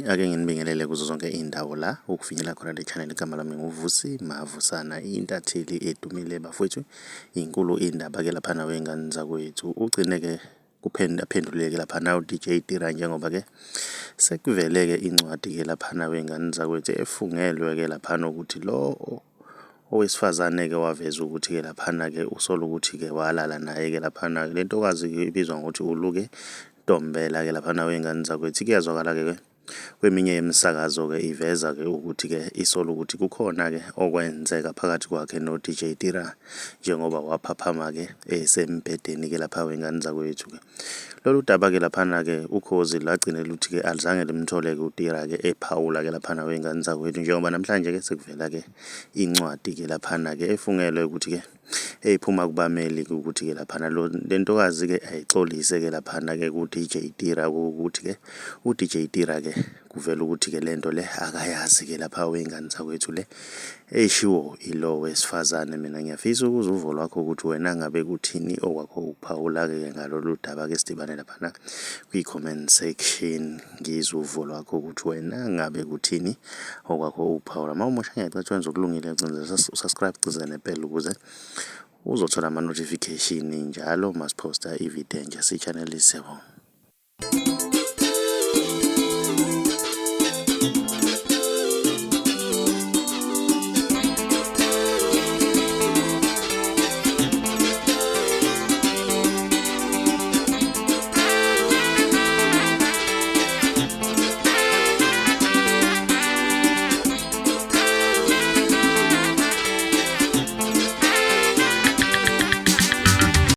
ake nginibingelele kuzo zonke iy'ndawo la ukufinyelela khona le channel. Igama lami nguVusi Mavusana, intatheli edumile bafowethu. Inkulu indaba-ke laphana wey'ngane zakwethu, ugcine-ke aphenduleke laphana u-DJ Tira, njengoba-ke sekuvele-ke incwadi-ke laphana wey'ngane zakwethu efungelwe-ke laphana ukuthi lo owesifazane-ke waveza ukuthi-ke laphana-ke usola ukuthi-ke walala naye-ke laphana-ke. Le ntokazi-ke ibizwa ngokuthi uLuke Ntombela-ke laphana wey'ngane zakwethu. Kuyazwakala-ke kweminye yemisakazo-ke iveza-ke ukuthi-ke isola ukuthi kukhona-ke okwenzeka phakathi kwakhe no-DJ Tira, njengoba waphaphama-ke esembhedeni-ke lapha wey'ngane zakwethu-ke. Lolu daba-ke laphana-ke ukhozi lagcine luthi-ke alizange limthole-ke uTira-ke ephawula-ke laphana wey'ngane zakwethu, njengoba namhlanje-ke sekuvela-ke incwadi-ke laphana-ke efungelwe ukuthi-ke eyiphuma kubameli-ke ukuthi-ke laphana le ntokazi-ke ayixolise-ke laphana-ke ku-DJ Tira, ukuthi-ke u-DJ Tira-ke kuvela ukuthi-ke lento le akayazi-ke lapha wey'ngane zakwethu le eshiwo ilo wesifazane. Mina ngiyafisa ukuza uvo lwakho ukuthi wena ngabe kuthini okwakho ukuphawula-ke ngalolu daba-ke, sidibane laphana kwi-comment section ngizwe uvo lwakho ukuthi wena ngabe kuthini okwakho ukuphawula. Uma umusha ngiyacela wenza okulungile, usubscribe ugcize nepela ukuze uzothola ama-notification njalo masiphosta ividiyo entsha si-channel siyabonga.